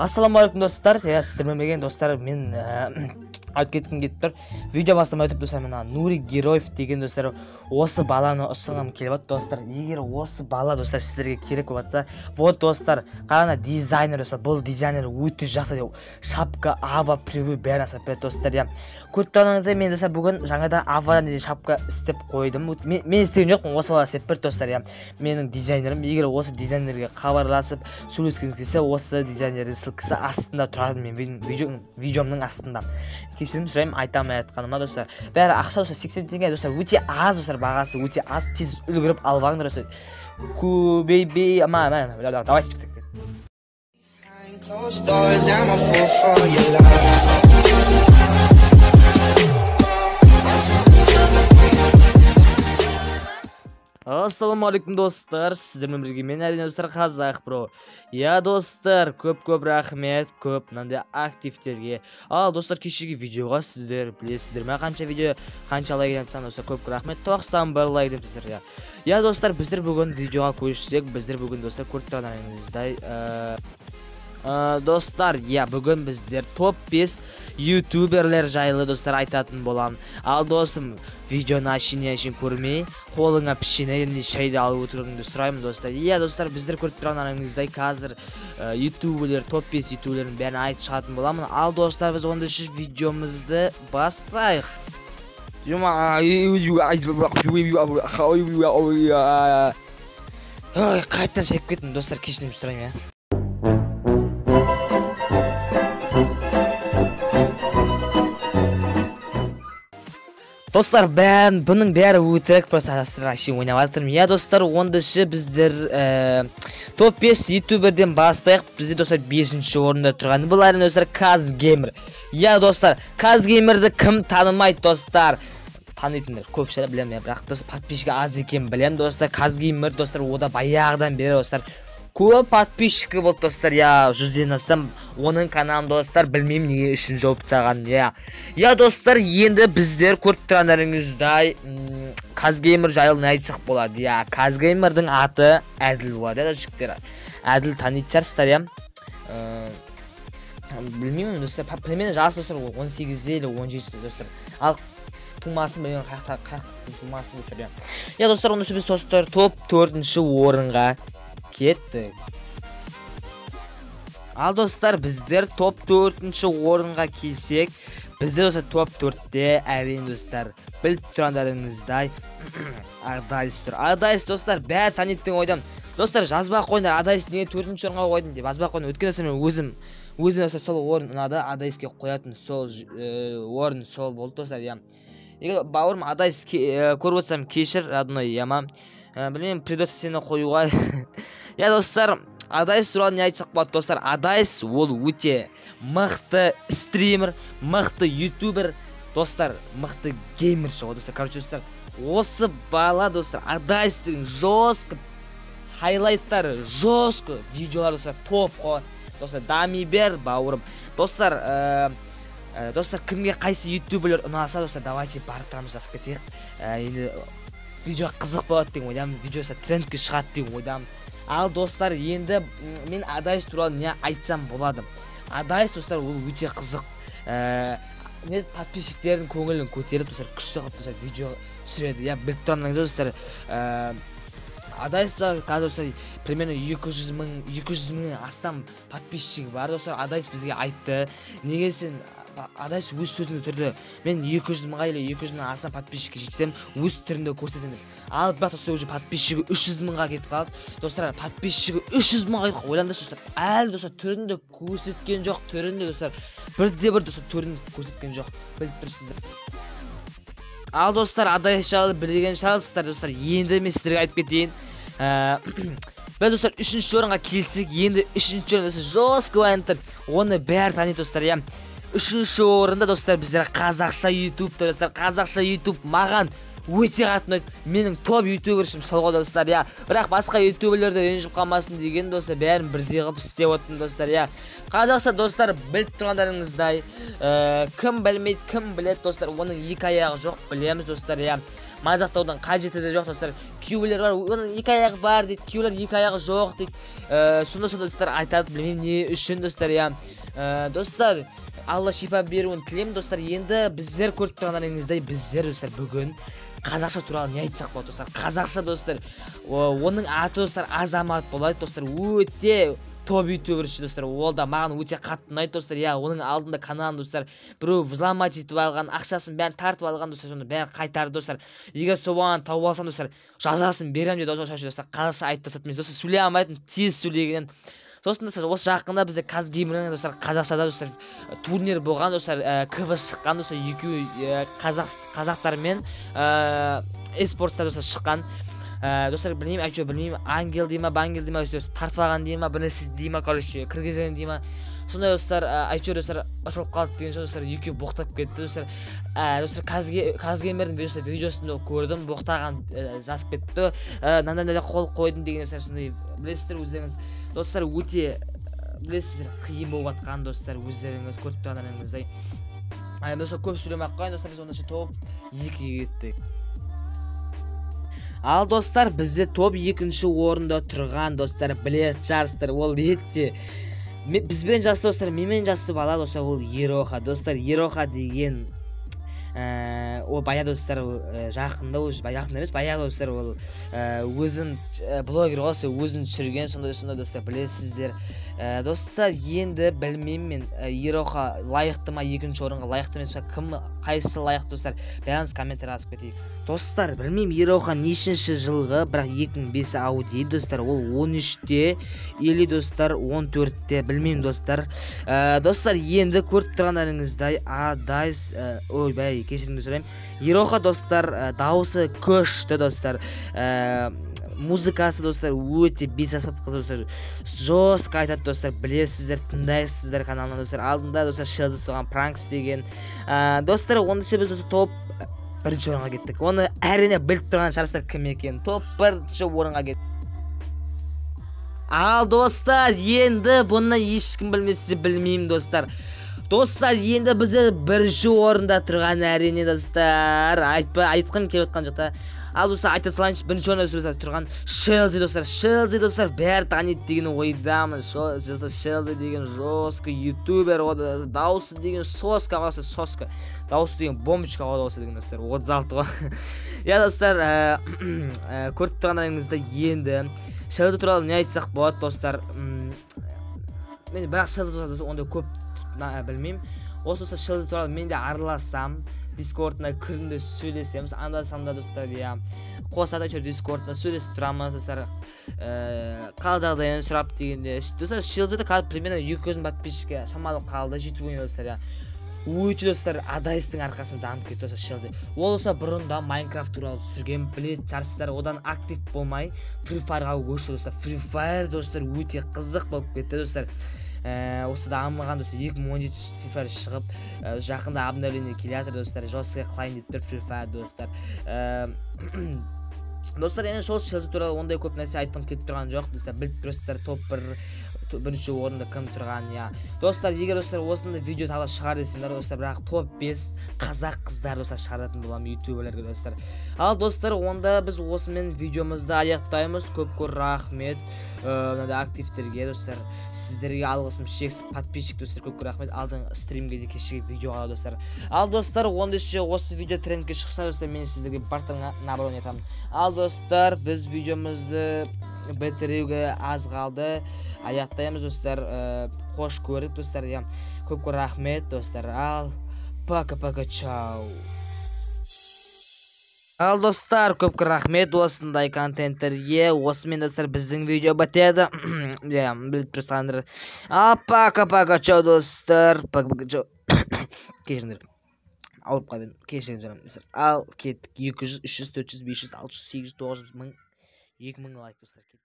Ассалаумағалейкум достар. Иә, сіздермен бірге достар, мен айтып кеткім келіп тұр. Видео бастамай өтіп достар, мына Нури Героев деген достар, осы баланы ұсынғым келіп отыр достар. Егер осы бала достар сіздерге керек болып жатса, вот достар, қараңдар, дизайнер достар, бұл дизайнер өте жақсы деп шапка, ава, превью бәрін жасап береді достар. Иә, көріп тұрғаныңыздай мен достар бүгін жаңадан авадан шапка істеп қойдым. Мен істеген жоқпын, осы бала істеп берді достар. Иә, менің дизайнерім. Егер осы дизайнерге хабарласып сөйлескіңіз келсе, осы дизайнердің ссылкасы астында тұрады, мен видеомның астында. Кешірім сұраймын, айта алмай жатқаныма достар. Бәрі ақша достар, 80 теңге достар, өте аз достар, бағасы өте аз, тез үлгеріп алып алыңдар достар. Көбейбей, ама, ама, давайте жігіттер. Closed doors, I'm a fool for your love. Ассалаумағалейкум достар, сіздермен бірге мен әрине достар Қазақ Бро. Я достар, көп-көп рахмет, көп мынандай активтерге. Ал достар, кешегі видеоға сіздер білесіздер ме қанша видео, қанша лайк етті достар, көп-көп рахмет, 91 лайк депсіздер. Я достар, біздер бүгін видеоға көшсек, біздер бүгін достар көріп тұрғандарыңыздай, достар, я бүгін біздер топ 5 ютуберлер жайлы достар айтатын боламын. Ал досым, видеоны әшейін көрмей, қолыңа пішене және шайды алып отыруыңды сұраймын достар. Иә достар, біздер көріп тұрғандарыңыздай қазір ютуберлер, топ 5 ютуберлердің бәрін айтып шығатын боламын. Ал достар, біз онда видеомызды бастайық. Ой, қайтадан шайып кеттім достар, кешірім сұраймын, иә. Достар, бұның бәрі өтірік, просто әшейін ойнап жатырмын. Иә достар, онда біздер топ 5 ютуберден бастайық. Бізде достар 5-ші орында тұрған бұл әрине достар Казгеймер. Иә достар, Казгеймерді кім танымайды достар? Танитындар көп шығар, білемін, бірақ достар подписчигі аз екенін білемін достар. Казгеймер достар, ода баяғыдан бері достар көп подписчигі болды достар, я 100-ден астам оның каналын достар, білмеймін неге үшін жауып тастаған, я. Я достар, енді біздер көріп тұрғандарыңыздай Казгеймер жайлы не айтсақ болады, я. Казгеймердің аты Әділ болады, я, жігіттер. Әділ танитын шығарсыздар, я. Білмеймін достар, примерно жас достар, 18-де или 17-де достар. Ал тумасын білмеймін, қаяқта тумасын достар, я. Я достар, онда біз достар топ 4-ші орынға кеттік. Ал достар, біздер топ 4-ші орынға келсек, біздер достар топ 4-те әрине достар біліп тұрғандарыңыздай Адайс тұр. Адайс достар, бәрі таниды деген ойдамын. Достар, жазбай қойыңдар, Адайс неге 4-ші орынға қойдың деп жазбай қойыңдар. Өйткені достар, мен өзім достар сол орын ұнады, Адайске қоятын сол орын сол болды достар, иә. Егер бауырым Адайс көріп отырсам, кешір, родной, иә ма. Білмеймін, придется сені қоюға. Я достар, Адайс туралы не айтсақ болады достар? Адайс ол өте мықты стример, мықты ютубер, достар, мықты геймерші ғой достар. Короче достар, осы бала достар, Адайстың жестко хайлайттары, жестко видеолары достар, топ қой. Достар, дами бер бауырым. Достар, достар, кімге қайсы ютуберлер ұнаса достар, давайте барып тұрамыз, жазып кетейік. Енді видео қызық болады деген ойдамын, видео трендке шығады деген ойдамын. Ал достар, енді мен Адайс туралы не айтсам болады? Адайс достар, ол өте қызық. Не подписчиктердің көңілін көтеріп достар, күшті қылып достар видео түсіреді. Я біліп тұрғандарыңыздай достар, Адайс қазір достар примерно 200 мыңнан астам подписчигі бар достар. Адайс бізге айтты, неге сен Адайс өз сөзінде тұрды, мен 200 мыңға или 200 мыңнан астам подписчикке жетсем өз түрінде көрсетемін. Ал бірақ достар уже подписчигі 300 мыңға кетіп қалды достар, подписчигі 300 мыңға кетіп қалды. Ойлаңдаршы достар, әлі достар түрінде көрсеткен жоқ, түрінде достар бірде бір достар түрін көрсеткен жоқ, біліп тұрсыздар. Ал достар, Адайс жайлы білген шығарсыздар достар. Енді мен сіздерге айтып кетейін. Біз достар 3-ші орынға келсек, енді 3-ші орын достар жестко ойнатып, оны бәрі таниды достар, иә. 3-ші орында достар біздер қазақша ютуб достар, қазақша ютуб маған өте қатты ұнайды. Менің топ ютубершім сол ғой достар, иә. Бірақ басқа ютуберлер де ренжіп қалмасын деген достар, бәрін бірдей қылып істеп отырмын достар, иә. Қазақша достар біліп тұрғандарыңыздай, кім білмейді, кім біледі достар, оның екі аяғы жоқ, білеміз достар, иә. Мазақтаудың қажеті де жоқ достар. Кейбіреулер бар, оның екі аяғы бар дейді, кейбіреулер екі аяғы жоқ дейді. Сонда сонда достар айтады, білмеймін не үшін, достар, иә. Достар, Алла шипа беруін тілеймін, достар. Енді біздер көріп тұрғандарыңыздай, біздер, достар, бүгін қазақша туралы не айтсақ болады, достар? Қазақша, достар, оның аты, достар, Азамат болады, достар, өте топ ютуберші, достар. Ол да маған өте қатты ұнайды, достар, иә. Оның алдында каналын, достар, біреу взломать етіп алған, ақшасын бәрін тартып алған, достар, соны бәрін қайтарды, достар. Егер соған тауып алсам, достар, жазасын беремін деді, достар, достар, қазақша айтып тастады. Мен, достар, сөйлей алмайтын, тез сөйлегеннен. Сосын, достар, осы жақында бізде Казгеймердің, достар, қазақшада, достар, турнир болған, достар, КВ шыққан, достар, екеуі, қазақтармен, эспортта, достар, шыққан. Достар, білмеймін, әйтеуір білмеймін, ангел дей ма, бангел дей ма, достар, тартып алған дей ма, бір нәрсе дей ма, короче, кіргізген дей ма. Сондай, достар, әйтеуір, достар, ұтылып қалды деген соң, достар, екеуі боқтап кетті, достар. Достар, Казгеймердің видеосын көрдім, боқтаған, жазып кетті. Мынандай қол қойдым деген, достар, сондай білесіздер өздеріңіз. Достар, өте, білесіздер, қиын болып жатқан, достар, өздеріңіз көріп тұрғандарыңыздай. Достар, көп сөйлемей ақ қояйын, достар, біз онда топ екіге кеттік. Ал, достар, бізде топ екінші орында тұрған, достар, білетін шығарсыздар, ол ретте бізбен жасты, достар, менімен жасты бала, достар, ол Ероха, достар. Ероха деген, ол баяғы, достар, ол, жақында, уже жақында емес, баяғы, достар, ол, өзін, блогер ғой, сол өзін түсірген, сондай сондай, достар, білесіздер. Достар, енді білмеймін мен, Ероха лайықты ма екінші орынға, лайықты емес па, кім, қайсысы лайықты, достар, бәріңіз комментарий жазып кетейік. Достар, білмеймін, Ероха нешінші жылғы, бірақ екі мың бесі ау дейді, достар, ол он үште или, достар, он төртте, білмеймін, достар. Достар, енді көріп тұрғандарыңыздай, Адайс, ойбай, кешірім сұраймын. Ероха, достар, дауысы күшті, достар. Музыкасы, достар, өте бес аспап қызы, достар, жестко айтады, достар, білесіздер, тыңдайсыздар каналынан, достар. Алдында, достар, Шелзи соған пранк істеген. Достар, онда біз, достар, топ бірінші орынға кеттік. Оны әрине біліп тұрған шығарсыздар кім екенін. Топ бірінші орынға кеттік. Ал, достар, енді бұны ешкім білмесе білмеймін, достар. Достар, енді бізде бірінші орында тұрған, әрине, достар, айтқым келіп отқан жоқ та. Ал, достар, айта салайыншы, бірінші орында бізде тұрған Шелзи, достар. Шелзи, достар, бәрі таниды деген ойдамын. Достар, Шелзи деген жесткий ютубер, о, дауысы деген соска ғой, соска. Дауысы деген бомбочка ғой, дауысы деген, достар, 36 ғой. Иә, достар, көріп тұрғандарыңыздай, енді Шелзи туралы не айтсақ болады, достар? Мен бірақ Шелзи туралы ондай көп білмеймін. Осы, достар, Шелзи туралы мен де араласам, Дискордына күнде сөйлесеміз, анда санда, достар, иә, қосады әйтеуір, Дискордына сөйлесіп тұрамыз, достар. Қал жағдайын сұрап дегенде, достар, Шелзиде қазір примерно екі жүз мың подписчикке шамалы қалды жетуге, достар, иә. Өте, достар, Адайстың арқасында дамып кетті, достар, Шелзи. Ол, достар, бұрында Майнкрафт туралы түсірген, білетін шығарсыздар, одан актив болмай Free Fire'ға көшті, достар. Free Fire, достар, өте қызық болып кетті, достар. Осы дамыған, достар, екі мың он жетінші Free Fire шығып, жақында обновление келе жатыр, достар, жестко қылайын деп тұр Free Fire, достар. Достар, енді сол Шелзи туралы ондай көп нәрсе айтқым келіп тұрған жоқ, достар, біліп тұрсыздар, топ бірінші орында кім тұрғанын, иә. Достар, егер, достар, осындай видео тағы шығар десеңдер, достар, бірақ топ 5 қазақ қыздары, достар, шығаратын боламын ютуберлерге, достар. Ал, достар, онда біз осымен видеомызды аяқтаймыз. Көп-көп рахмет, мынандай активтерге, достар, сіздерге алғысым шексіз, подписчик, достар, көп-көп рахмет. Алдыңғы стримге де, кешегі видеоға, достар. Ал, достар, онда ше осы видео трендке шықса, достар, мен сіздерге бартырға наоборот айтамын. Ал, достар, біз видеомызды бітіруге аз қалды, аяқтаймыз, достар. Қош көрдік, достар, иә. Көп-көп рахмет, достар. Ал, пока-пока, чао. Ал, достар, көп-көп рахмет осындай контенттерге. Осымен, достар, біздің видео бітеді. Иә, біліп тұрсаңдар. Ал, пока-пока, чао, достар. Пока-пока, чао. Кешіріңдер. Ауырып қалып едім. Кешірім сұраймын, достар. Ал, кеттік. 200, 300, 400, 500, 600, 800, 900, 1000, 2000 лайк, достар, кеттік.